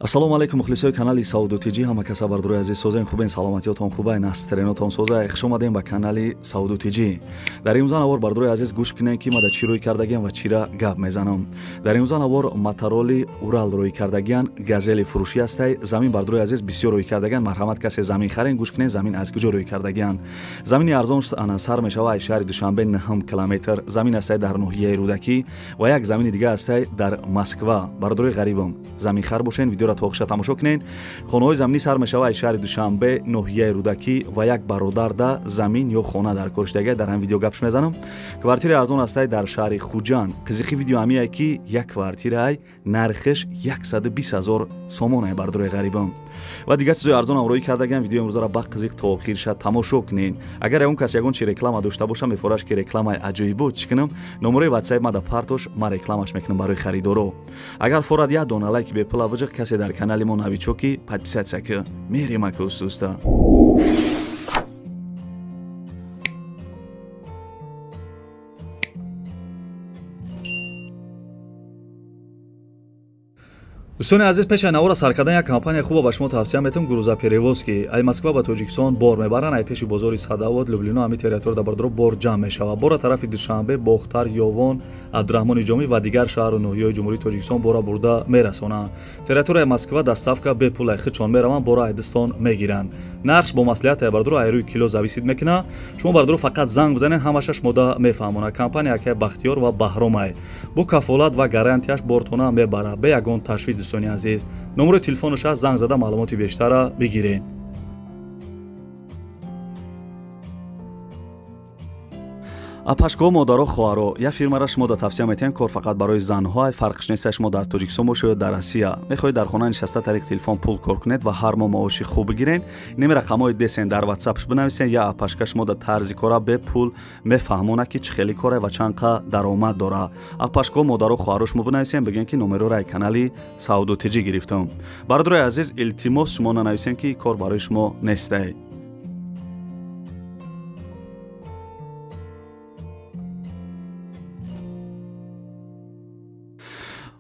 Ассалому алайкум мухлисои канали Сауду ТЖ, ҳама каса бардорои азиз, созем хубен, саломатиётон хубай, настренотон созай. Хуш омадем ба канали Сауду ТЖ. Дар имрӯза навор бардорои азиз гӯш кунем, ки ма дар чӣ рӯй кардагиам ва чира гап мезанам. Дар имрӯза навор матароли Урал рӯй кардагиан, газели фурӯшӣ ҳастай. Замин бардорои азиз бисёр рӯй кардагиан. Марҳамат, касе замин харен, гӯш кунем замин аз куҷо рӯй кардагиан. Замини арзон ана сар мешава аз шаҳри Душанбе 9 километр. Замин ҳастай дар ноҳияи Рӯдакӣ ва як замини дига ҳастай дар Москва. Бардорои ғарибам, замин хар бошен, видеоро то охиша тамошо кунед. Хонаҳои заминӣ сар мешава аз шаҳри Душанбе, ноҳияи Рӯдакӣ ва як бародарда замин ё хона дар коришдага. Дар ҳам видео гапш мезанам. Квартираи арзон ҳастай дар шаҳри Хуҷанд. Қизиқи видео ҳамие ки як квартираай нархиш 120 000 сомонае, бардорои ғарибам. Ва дигар чизои арзонам рӯй кардагам. Видеои имрӯзаро ба қизиқ то охирша тамошо кунед. Агар ягон кас ягон чи реклама дошта боша, мефораш ки рекламаи аҷоибот чӣ кунам, номерои ватсап ма да партош, ма рекламаш мекунам барои харидоро. Агар форад як дона лайки бепула биҷиқ, касе дар канали мо новичоки подписаться ки мерем ака устуста. Дӯстони азиз, пеш аз навора сар кардан як компания хуба ба шумо тавсия метавам, грузоперевозки. Ай Москва ба Тоҷикистон бор мебаранд, ай пеши бозори Садавод, Люблино, ҳами территория дар бардоро бор ҷамъ мешавад. Бора тарафи Душанбе, Бохтар, Ёвон, Абдураҳмони Ҷомӣ ва дигар шаҳру ноҳияҳои Ҷумҳурии Тоҷикистон бора бурда мерасонанд. Территорияи Москва доставка бепул, ай худшон мераванд, бора ай дастон мегиранд. Нархш бо маслиҳат ай бардоро ай рӯи кило зависит мекунад. Шумо бардоро фақат занг бизанед, ҳамаша шумода мефаҳмонад. Компания акай Бахтиёр ва Баҳромай бо кафолат ва гарантияш бортона мебарад, бе ягон ташвиш. Дӯстони азиз, номерои телефонаш аст, занг зада маълумоти бештара бигиред. Апашкоҳо, модаро, хоҳаро, як фирмаро шумо да тавсия метиҳем, кор фақат барои занҳо, фарқш нест шумо дар Тоҷикистон бошед ё дар Россия. Мехоҳед дар хона нишаста тариқи телефон пул кор кунед ва ҳар моҳ маоши хуб бигиред, ними рақамҳои десен дар ватсапш бинависен, я апашка шумо да тарзи кора бепул мефаҳмонад, ки чӣ хели коре ва чанд қа даромад дора. Апашкоҳо, модаро, хоҳаро шумо бинависен, бигӯен ки номероро ай канали Сауду ТЖ гирифтам. Бародарои азиз, илтимос шумо нанависен, ки кор барои шумо нестай.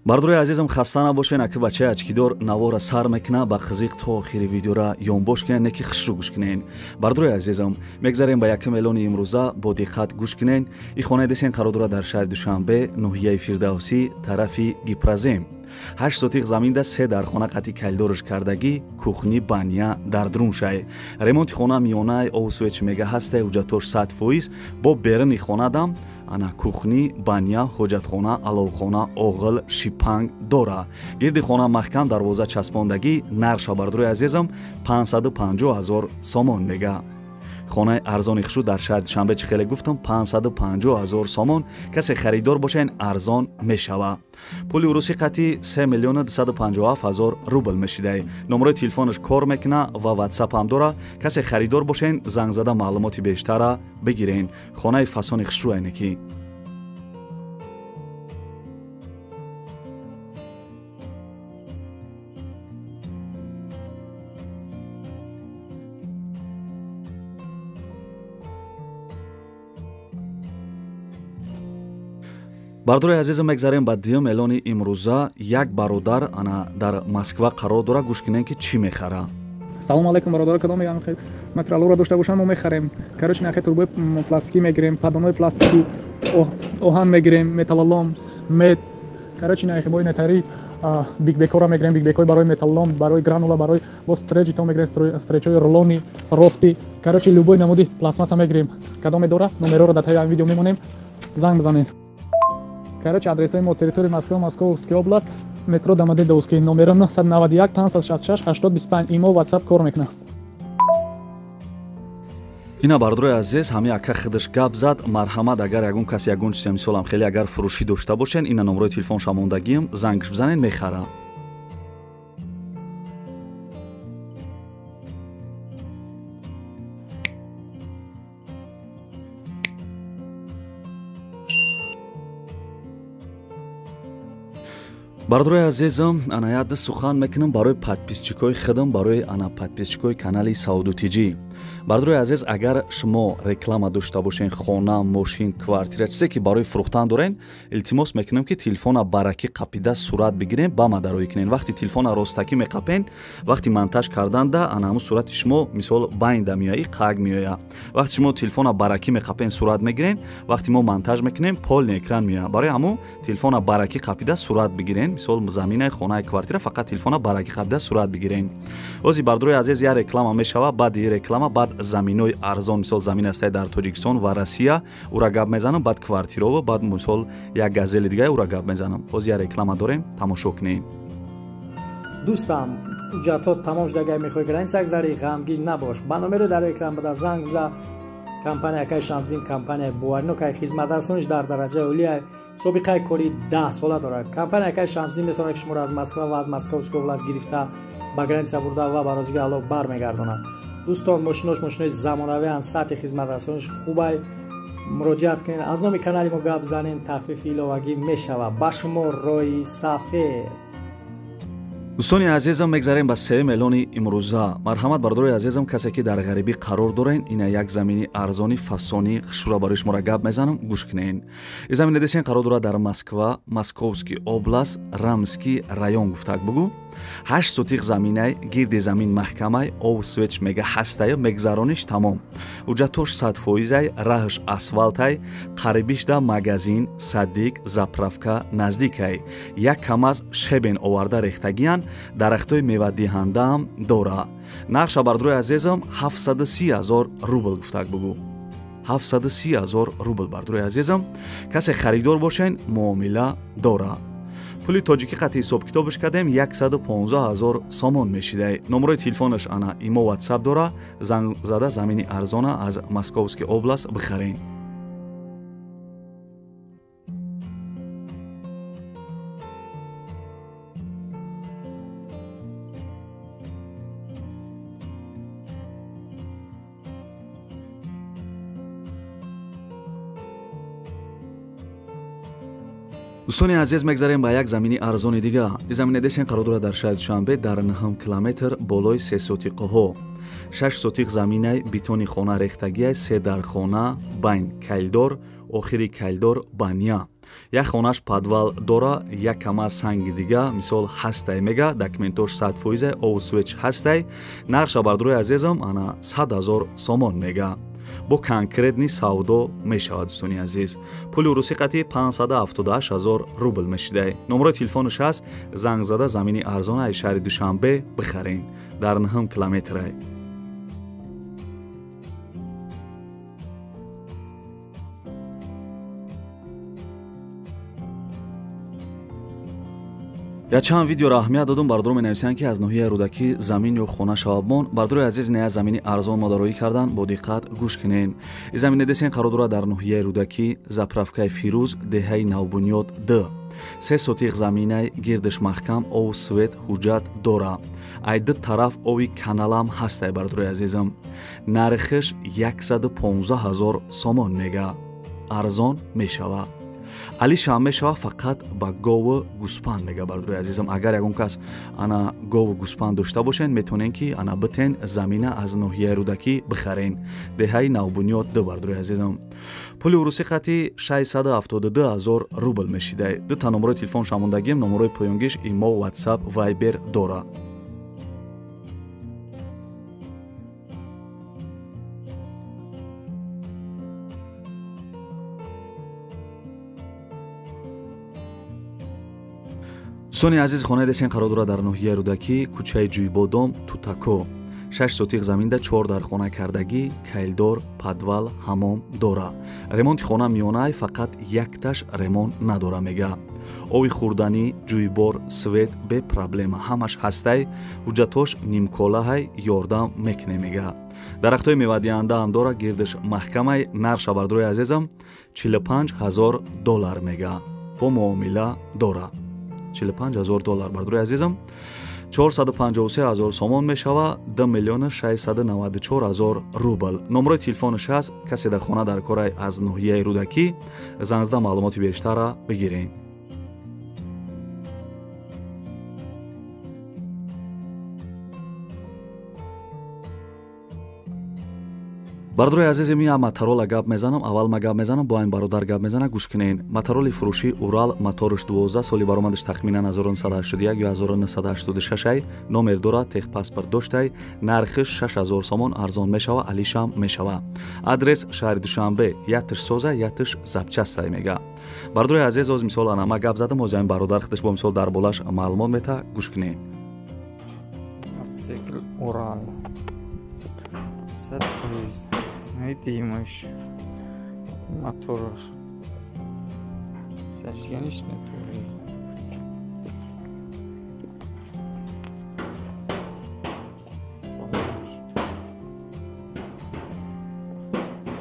Бардорои азизам, хаста набошен, аки бачаи ачкидор навора сар мекуна, ба қизиқ то охири видеора ёнбош кунен, не ки хушрӯ гӯш кунен. Бардорои азизам, мегзарем ба якум эълони имрӯза, бо диққат гӯш кунен. И хонаи десен қарор дорад дар шаҳри Душанбе, ноҳияи Фирдавсӣ, тарафи Гипрозем. 8 сотиқ заминда 3 дар хона қати калидорш кардагӣ, кухни, баня дар друншай. Ремонти хона миёнай, обу свеч мега ҳастай, ҳуҷҷатош 100%. Бо беруни хонадам ана кухни, баня, ҳоҷатхона, аловхона, оғил, шипанг дора. Гирди хона маҳкам, дарвоза часпондагӣ. Нархша бардорои азизам 550 000 сомон мега. Хонаи арзони хушу дар шаҳри Душанбе, чӣ хеле гуфтам, 550 000 сомон. Касе харидор бошен, арзон мешава. Пули урусӣ қатъи 3 257 000 рубл мешидай. Номерои телефонаш кор мекуна ва ватсап ҳам дора. Касе харидор бошен, занг зада маълумоти бештара бигирен. Хонаи фасони хушу айнекӣ. Бардорои азизам, мегзарем ба дуюм эълони имрӯза. Як бародар ана дар Москва қарор дорад, гӯш кунем ки чӣ мехара. Салому алайкум бародаро, кадом материалҳоро дошта бошам, мо мехарем. Короче, нахе турбои пластикӣ мегирем, падонҳои пластикӣ, оҳан мегирем, металлолом, мед. Короче, нахе бои нетари бигбекҳоро мегирем, бигбекҳои барои металлолом, барои гранула, барои бо стречито мегирем, стречҳои рулони, роспи. Короче, любой намуди пластмасса мегирем. Кадоме дора, номероро дар таи видео мемонем, занг бизанед. Короче, адресҳои мо территорияи Москва, Московская область, метро Домодедовский, номеро 991 566 8025. Имо, WhatsApp кор мекунад. Ина бардорои азиз, ҳами ака худаш гап зад. Марҳамат, агар ягон кас ягон чизе мисолам хеле агар фурӯшӣ дошта бошен, ина номерои телефонша мондагиам, зангш бизанед, мехара. Бардорои азизам, ана як сухан мекунам барои подписчикои худам, барои ана подписчикои канали Сауду ТЖ. Бардорои азиз, агар шумо реклама дошта бошен, хона, мошин, квартира, чизе ки барои фурӯхтан дорен, илтимос мекунем, ки телефона баракӣ қапида сурат бигирен, ба ма дароӣ кунен. Вақти телефона ростакӣ меқапен, вақти монтаж карданда ана ҳамун сурати шумо мисол байнда меояи, қаг меоя. Вақти шумо телефона баракӣ меқапен, сурат мегирен, вақти мо монтаж мекунем, полный экран меоя. Барои ҳамун телефона баракӣ қапида сурат бигирен, мисол заминаи хонаи квартира, фақат телефона баракӣ қапида сурат бигирен. Ози бардорои азиз, я реклама мешава, баъди реклама баъд заминои арзон, мисол замин астае дар Тоҷикистон ва Россия, ура гап мезанам, баъд квартирову, баъд мисол як газели дига ура гап мезанам. Боз я реклама дорем, тамошо кунем. Дӯстам, ҳуҷҷатҳо тамом шуда, агар мехоҳӣ граница гузарӣ, ғамгин набош. Ба номеро дар экран бада занг биза. Компания Акай Шамсиддин компанияи боваринокай, хизматрасониш дар дараҷаи олия, собиқаи кори 10 сола дорад. Компания Акай Шамсиддин метавонад ки шуморо аз Москва ва аз Московской област гирифта ба граница бурда ва ба розигии Аллоҳ бармегардонад. Дӯстон, мошинош мошинои замонавианд, сатҳи хизматрасониш хубай. Муроҷиат кунед, аз номи канали мо гап занед, тахфифи иловагӣ мешавад. Ба шумо роҳи сафед. Дӯстони азизам, мегзарем ба сеюм эълони имрӯза. Марҳамат, бардорои азизам, касе ки дар ғарибӣ қарор дорен, ина як замини арзони фасони хушрура барои шуморо гап мезанам, гӯш кунен. Ин замин десен қарор дорад дар Москва, Московский област, Рамский район гуфтак бугу. 8 сотих заминай, гирди замин маҳкамай, ов свеч мега ҳастаю, мегзарониш тамом. Ҳуҷҷатош 100%, раҳш асфалтай, қарибишда магазин, садик, заправка наздикай. Як камаз шебен оварда рехтагиян, дарахтои мевадиҳандаам дора. Нархша бардорои азизам 730 000 рубл гуфтак бугу. 730 000 рубл бардорои азизам. Касе харидор бошен, муомила дора. Пули тоҷикӣ қатъи ҳисобкитобаш кардем 115 000 сомон мешидай. Номерои телефонаш ана имо ватсап дора, занг зада замини арзона аз Московский област бихарен. Дӯстони азиз, мегзарем ба як замини арзони дига. Ин замина десен қарор дорад дар шаҳри Душанбе, дар 9 километр болои 3 сотиқҳо. 6 сотиқ заминай, бетони хона рехтагиай, 3 дархона, байн кайлдор, охири кайлдор баня. Як хонаш подвал дора, як кама санги дига, мисол ҳастай мега, документош 100%, ов свеч ҳастай. Нархша бардорои азизам ана 100 000 сомон мега. Бо конкретни савдо мешавад, дӯстони азиз. Пули русӣ қатъи 578 000 рубл мешидай. Номерои телефонаш ҳаст, занг зада замини арзона аз шаҳри Душанбе бихарен. Дар 9 километрай. Я чанд видеоро аҳамият додум, бардоро менависанд, ки аз ноҳияи Рӯдакӣ замин ё хона шавабмон. Бардорои азиз, не замини арзон модароӣ кардан, бо диққат гӯш кунен. Ин замина десен қарор дорад дар ноҳияи Рӯдакӣ, заправкаи Фирӯз, деҳаи Навбунёд Д. 3 сотиқ заминай, гирдиш маҳкам, ов свет ҳуҷҷат дора. Ай ду тараф ови каналам ҳастай, бардорои азизам. Нархиш 115 000 сомон мега. Арзон мешавад. Алишам мешава фақат ба гову гӯспанд мега, бардорои азизам. Агар ягон кас ана гову гӯспанд дошта бошен, метавонен ки ана битен замина аз ноҳияи Рӯдакӣ бихарен. Деҳаи Навбунёд Д, бардорои азизам. Пули урусӣ қатъи 672 000 рубл мешидай. Дута номерои телефон шамондагим, номерои поёнгиш имо, ватсап, вайбер дора. Дӯстони азиз, хонаи десен қарор дорад дар ноҳияи Рӯдакӣ, кӯчаи Ҷӯйбодом, Тутако. 6 сотиқ заминда 4 дархона кардагӣ, кайлдор, подвал, ҳамом дора. Ремонти хона миёнай, фақат якташ ремонт надора мега. Ови хӯрданӣ, ҷӯйбор, свет бе проблема ҳамаш ҳастай, ҳуҷҷатош нимколаҳай, ёрдам мекуне мега. Дарахтҳои мевадиҳандаам дора, гирдиш маҳкамай, нархша бардорои азизам 45 000 доллар мега. Бо муомила дора. 45 000 доллар бардорои азизам. 453 000 сомон мешава, 2 694 000 рубл. Номерои телефонаш ҳаст, касе дар хона дар корай аз ноҳияи Рӯдакӣ, занг зада маълумоти бештарра бигирен. Бародарои азиз, ми матарола гап мезанам, аввал ма гап мезанам, бо ин бародар гап мезана, гӯш кунед. Матароли фурӯши Урал, моторш 12, соли баромадаш тахминан 1981 ё 1986, номер дора, техпаспорт доштай, нархиш 6000 сомон, арзон мешава, алишам мешава. Адрес шаҳри Душанбе, ятш соза, ятш запчастай мега. Бародарои азиз, оз мисол ана ма гап задам, оз ин бародар худаш бо мисол дар болаш маълумот мета, гӯш кунед. Мотоцикл Урал. Видимаш мотораш зажиганиш натори.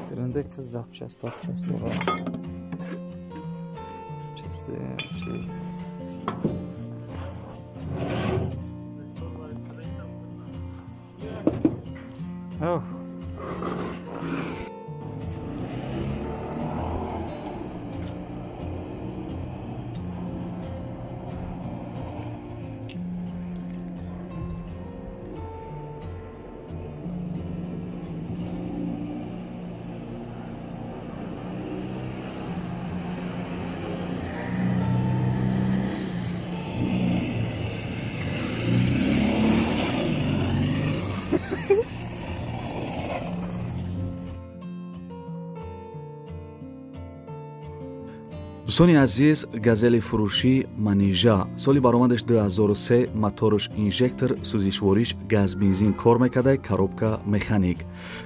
Тренде ки запчасть парчасть дора. Чисто вообще. Oh. Дӯстони азиз, газели фурӯшӣ Манижа, соли баромадаш 2003, моторш инжектор, сӯзишвориш газ бензин кор мекардай, коробка механик.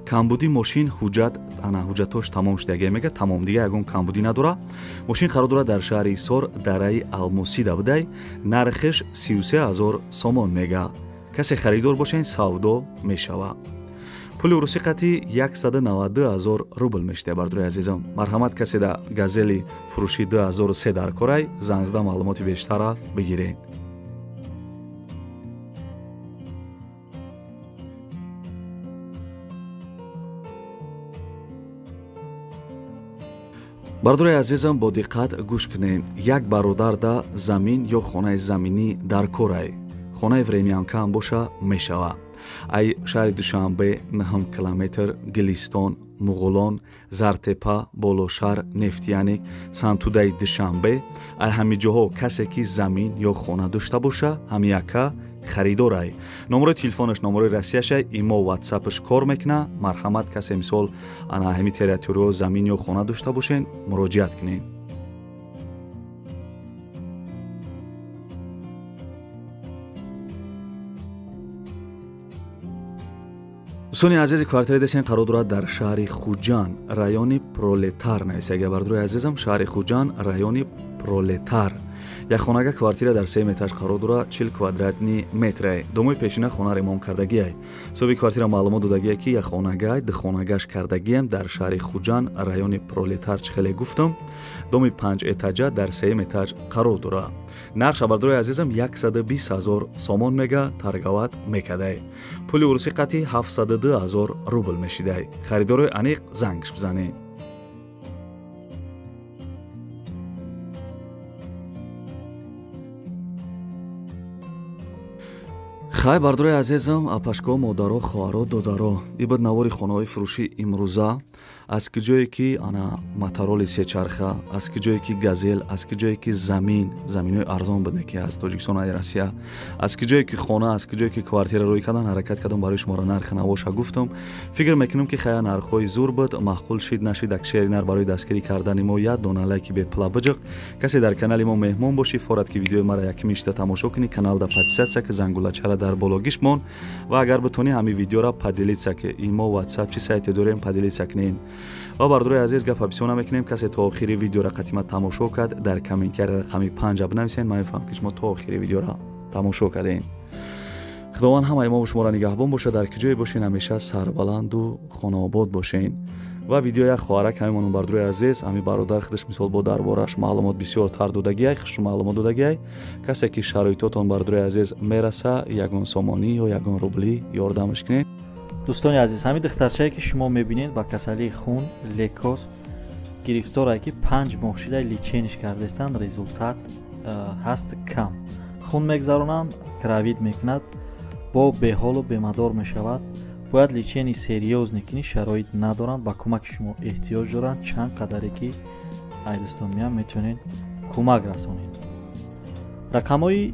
Камбуди мошин ҳуҷҷат, ана ҳуҷҷатош тамом шудагия мега, тамом, дига ягон камбудӣ надора. Мошин қарор дорад дар шаҳри Ҳисор, дараи Алмосида будай, нархиш 33000 сомон мега. Касе харидор бошен, савдо мешава. Пули урусӣ қати 192 000 рубл мешуда. Бардорои азизам, марҳамат, касе да газели фурӯши 2003 дар корай, занг зада маълумоти бештара бигиред. Бардорои азизам, бо диққат гӯш кунед. Як бародарда замин ё хонаи заминӣ дар корай, хонаи времянка ҳам боша мешава. Ай шаҳри Душанбе 9 километр, Гилистон, Муғулон, Зартепа, Болошаҳр, Нефтияник, Сантудаи Душанбе, ай ҳами ҷоҳо касе ки замин ё хона дошта боша, ҳамияка харидорай. Номерои телефонаш номерои Россияшай, имо, ватсапш кор мекуна. Марҳамат, касе мисол ана ҳами территорио замин ё хона дошта бошен, муроҷиат кунед. Дӯстони азизи, квартираи десен қарор дорад дар шаҳри Хуҷанд, райони Пролетар. Нависага, бардорои азизам, шаҳри Хуҷанд, райони Пролетар. Як хонага квартира дар сеюм этаж қарор дорад, 40 квадратный метре. Домои пешина хона ремонт кардагиай. Соҳиби квартира маълумот додагие, ки як хонагай, ду хонагаш кардагиам дар шаҳри Хуҷанд, райони Пролетар, чӣ хеле гуфтам. Доми панҷ этажа дар сеюм этаж қарор дорад. Нарх, бардорои азизам, 120 000 сомон мега, торговать мекадай. Пули урусӣ қати 702 000 рубл мешидай. Харидорои аниқ зангш бизанед. Хай, бардорои азизам, апашко, модаро, хоҳаро, додаро, ибад навори хонаҳои фурӯшӣ имрӯза. Аз ки ҷое ки ана матароли сечарха, аз ки ҷое ки газел, аз ки ҷое ки замин, заминҳои арзон буде ки аз Тоҷикистон ай Россия, аз ки ҷое ки хона, аз ки ҷое ки квартира рӯй кардан, ҳаракат кардам барои шуморо нархи навоша гуфтам. Фикр мекунам, ки хая нархҳои зур буд, маъқул шид нашид, ак шери нар барои дастгирӣ кардани мо як дона лайки бепла биҷиқ. Касе дар канали мо меҳмон бошӣ, форад ки видеои мара якмишта тамошо кунӣ, каналда подписаться ки, зангулачара дар бологиш мон ва агар битонӣ, ҳамин видеора поделиться ки, имо, ватсап, чи сайте дорем, поделиться кунед. Ва бардорои азиз, гапа бисёр намекунем. Касе то охири видеора қатима тамошо кард, дар комментария рақами панҷа бинависед, ман мефаҳмам, ки шумо то охири видеора тамошо кардем. Худованд ҳамаи мо шуморо нигаҳбон бошад. Дар ки ҷое бошен, ҳамеша сарбаланду хонаобод бошен. Ва видео як хоҳарак ҳамин бардорои азиз, ҳамин бародар худаш мисол бо дар борааш маълумот бисёртар додагиай, хушу маълумот додагиай. Касе ки шароитотон, бардорои азиз, мераса, ягон сомонӣ ё ягон рублӣ ёрдамаш кунед. Дӯстони азиз, ҳамин духтарчае, ки шумо мебинед, ба касалии хун лейкоз гирифторае, ки 5 моҳ шида лечение ш кардастанд, результат ҳаст кам. Хун мегзаронанд, кровить мекунад, бо беҳолу бемадор мешавад. Бояд лечение серьёзный кунӣ, шароит надоранд, ба кӯмаки шумо эҳтиёҷ доранд. Чанд қадаре ки ай дастон меяд, метавонед кӯмак расонед. Рақамҳои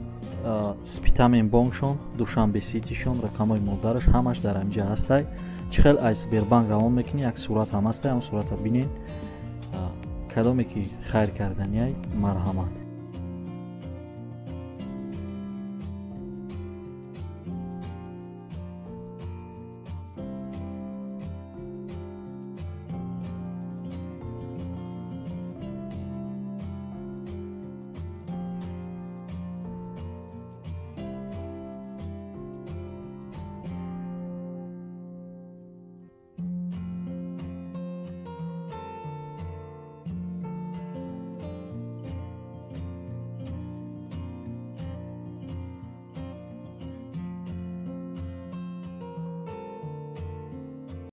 Спитамен бонкшон, Душанбе Ситишон, рақамҳои модараш ҳамаш дар ҳаминҷа ҳастай. Чӣ хел ай Сбербанк равон мекунӣ, як сурат ҳам ҳастай, он сурата бинед. Кадоме ки хайр карданиай, марҳамат.